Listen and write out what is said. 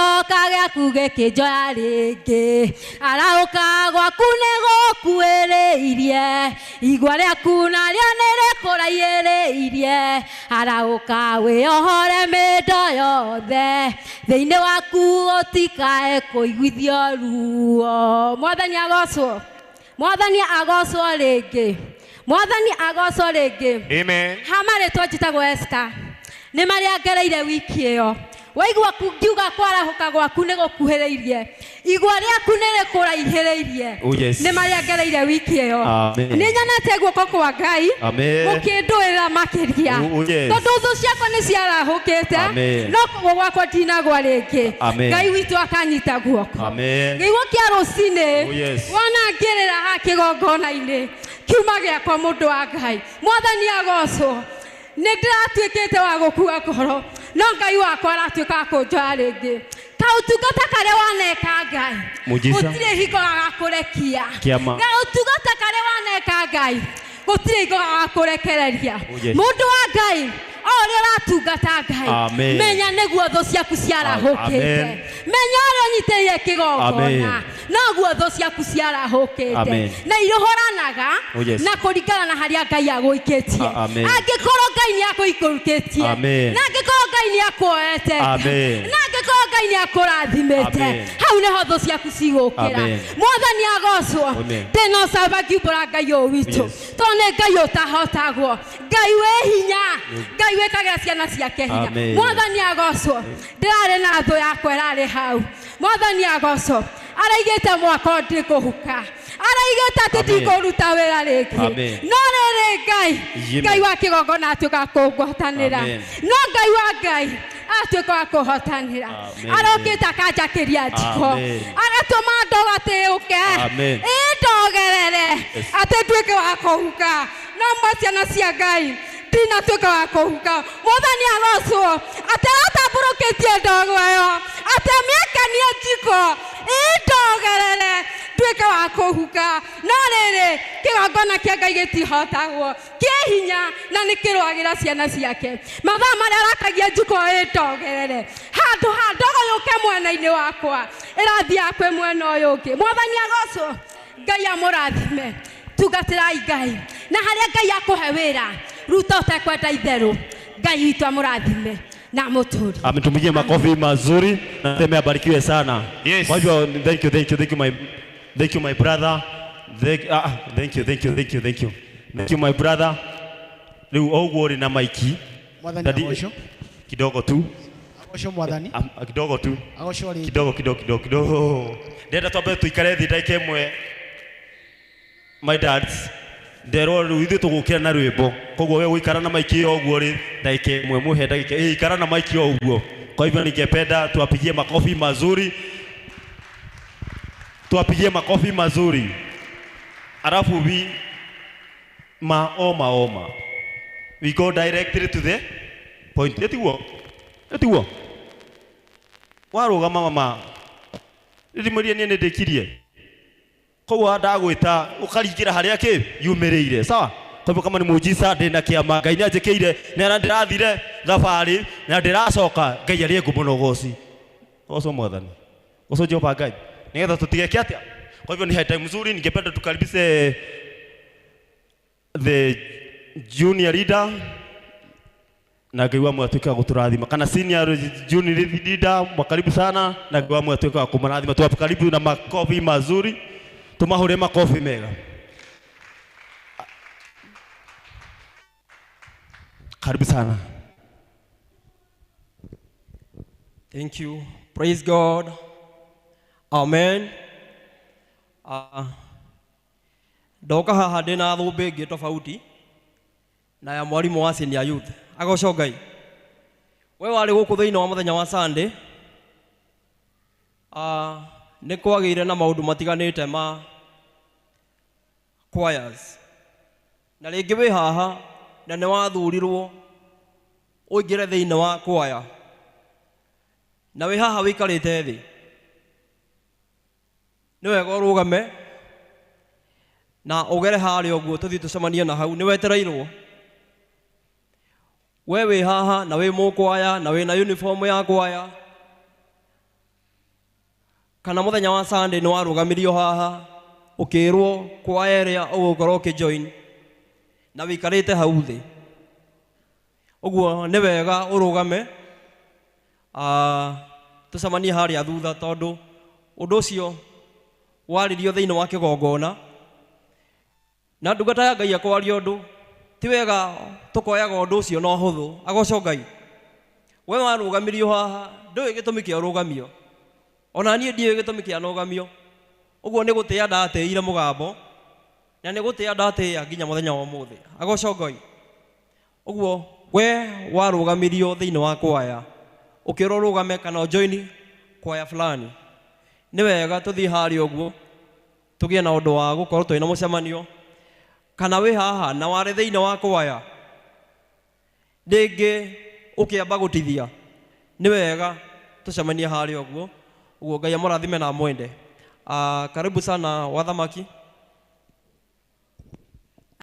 Gĩcoka gĩaku gĩkĩnjoya rĩngĩ. Arahũka gwaku nĩ gũkuĩrĩirie, igwa rĩaku narĩo nĩ rĩkũraihĩrĩirie. Arahũka wĩohore mĩndo yothe, thĩinĩ waku gũtikae kũiguithio ruo. Mwathani agocwo, Mwathani agocwo rĩngĩ, Mwathani agocwo rĩngĩ. Amen. Ha marĩtwa njĩtagwo Esther, nĩ marĩa ngereire wiki ĩyo. Waigua ngiuga kwarahũka gwaku nĩ gũkuhĩrĩirie, igwa rĩaku nĩ rĩkũraihĩrĩirie. Oh, yes. Nĩ marĩa ngereire wiki ĩyo. Amen. Nĩ nyonete guoko kwa Ngai Amen. gũkĩndũĩra makĩria. Oh, yes. Tondũ thũ ciakwa nĩ ciarahũkĩte, Amen. no kũgũrũ gwakwa ndinagwa rĩngĩ. Amen. Ngai witũ akanyita guoko. Amen. Kĩguo kĩa rũcinĩ, Oh, yes. wona ngĩrĩra haha kĩgongona-inĩ, kiuma gĩakwa mũndũ wa Ngai. Mwathani agocwo. Nĩ ndĩratuĩkĩte wa gũkua ngoro, no Ngai wakwa aratuĩka wa kũnjoya rĩngĩ. Kaũtungata karĩa waneka Ngai, Muujiza. gũtirĩ hingo gagakũrekia. Kĩama. Kaũtungata karĩa waneka Ngai, gũtirĩ hingo gagakũrekereria. Oh, yes. Mũndũ wa Ngai, o ũrĩa ũratungata Ngai, Amen. menya nĩguo thũ ciaku ciarahũkĩte. Amen. Menya ũrĩa ũnyitĩrĩire kĩgongona, Amen. noguo thũ ciaku ciarahũkĩte. Amen. Na irũhũranaga Oh, yes. na kũringana na harĩa Ngai agũikĩtie. Amen. Angĩkorwo Ngai nĩ agũikũrũkĩtie, Amen. na angĩkorwo Ngai nĩ akuoete, Amen. na angĩkorwo Ngai nĩ akũrathimĩte, Amen. hau nĩho thũ ciaku cigũkĩra. Amen. Mwathani agocwo. Amen. Ndĩna ũcamba ngiumbũra Ngai ũyũ witũ, Yes. tondũ nĩ Ngai ũtahotagwo, Ngai wĩ hinya, Ngai wĩkagĩra ciana ciake hinya. Amen. Mwathani agocwo. Ndĩrarĩ na thũ yakwa ĩrarĩ hau. Mwathani agocwo. Araigĩte mwaka ũyũ ndikũhuka, araigĩte atĩ Amen. ndikũruta wĩra rĩngĩ. Amen. No rĩrĩ Ngai, Amen. Ngai wa kĩgongona atuĩka wa kũngwatanĩra. Amen. No Ngai wa Ngai atuĩka wa kũhotanĩra. Amen. Arokĩte akanjakĩria njiko, Amen. agatũma ndogo atĩ yũke, Amen. ĩndogerere Yes. atĩ nduĩke wa kũhuka. No ma ciana cia Ngai ndinatuĩka wa kũhuka. Mwathani arocwo atĩ aratambũrũkĩtie ndogo ĩyo, atĩ amĩakanie njiko ĩndogerere nduĩke wa kũhuka. No rĩrĩ, kĩgongona kĩa Ngai gĩtihotagwo, kĩ hinya na nĩ kĩrũagĩra ciana ciake. Mathaa marĩa arakagia njiko ĩndogerere, handũ ha ndogo yũke mwena-inĩ wakwa, ĩrathiaga kwĩ mwena ũyũ ũngĩ. Mwathani agocwo. Ngai amũrathime. Tungatĩrai Ngai, na harĩa Ngai akũhe wĩra, ruta ũtekwenda itherũ. Ngai witũ amũrathime na amũtũrie. Ametumikia makofi mazuri na sema abarikiwe sana. Yes. Kwa hivyo thank you, thank you, thank you my, thank you my brother. Thank, thank you, thank you, thank you, thank you. Thank you my brother. Rĩu o ũguo ũrĩ na maiki. Mwathani Dadi- agocwo. Kidogo tu. Agocwo mwathani. Kidogo tu. Agocwo rĩngĩ. Kidogo, kidogo, kidogo, kidogo. Ndĩrenda twambe tũikare thĩ ndagĩka ĩmwe. My dads, nderwo rĩu ithuĩ tũgũkĩra na rwĩmbo. Koguo we gũikara na maiki o ũguo rĩ, ndagĩka ĩmwe mũhe ndagĩka, ikara na maiki o ũguo. Kwa hivyo ningependa tuwapigie makofi mazuri. Tuwapigie makofi mazuri. Alafu we maoma oma. We go directly to the point. Etiguo. Etiguo. Warũgama mama. Ndimũrie niĩ nĩndĩkirie. Koguo ndagwĩta ũkaringĩra harĩa kĩ yumĩrĩire. Sawa? Kwa hivyo kama ni muujiza ndĩna kĩama, Ngai nĩanjĩkĩire, nĩ ndĩrathire thabarĩ na ndĩracoka, Ngai arĩe ngumo na ũgoci. Ũgoco Mwathani. Ũgoco Jehova Ngai. Nĩgetha tũtigeke atĩa? Kwa hivyo ni high time nzuri, ningependa tukaribishe the junior leader na Ngai wa mwatuĩka gũtũrathima, kana senior junior leader, mwakaribu sana na Ngai wa mwatuĩka kũmarathima. Tuwakaribu na makofi mazuri, tumahure makofi mega. Karibu sana. Thank you. Praise God. Amen. Ndoka haha ndĩna thũmbĩ ĩngĩ tofauti na ya mwarimũ wa senior youth. Agocwo Ngai. We warĩ gũkũ thĩinĩ wa mũthenya wa Sunday. Nĩ kwagĩire na maũndũ matiganĩte ma choirs. Na rĩngĩ wĩ haha na nĩ wathurirwo ũingĩre thĩinĩ wa choir. Na wĩ haha wĩikarĩte thĩ. Nĩ wega ũrũgame na ũgere harĩa ũguo tũthiĩ tũcemanie na hau, nĩ wetereirwo. We wĩ haha na wĩ mũkwaya na wĩna uniform ya kwaya. Kana mũthenya wa Sunday nĩ warũgamirio haha ũkĩrwo kwa area ũgũkorwo ũkĩjoin na wĩikarĩte hau thĩ. Ũguo nĩ wega ũrũgame, tũcemanie harĩa thutha tondũ ũndũ ũcio warĩrio thĩinĩ wa kĩgongona na ndungata ya Ngai akwaria ũndũ ti wega tũkoyaga ũndũ ũcio na ũhũthũ. Agocwo Ngai. We warũgamirio haha ndũĩ gĩtũmi kĩa ũrũgamio, ona niĩ ndiũĩ gĩtũmi kĩa nũgamio. Ũguo nĩ gũtĩa ndatĩire mũgambo na nĩ gũtĩa ndatĩa nginya mũthenya wa ũmũthĩ. Agocwo Ngai. Ũguo we warũgamirio thĩinĩ wa kwaya ũkĩrwo ũrũgame kana ũjoini kwaya fulani, nĩ wega tũthiĩ harĩa ũguo tũgĩe na ũndũ wa gũkorwo twĩna mũcemanio. Kana wĩ haha na warĩ thĩinĩ wa kwaya rĩngĩ ũkĩamba gũtithia, nĩ wega tũcemanie harĩa ũguo. Ũguo Ngai amũrathime na amwende. Karibu sana wathamaki.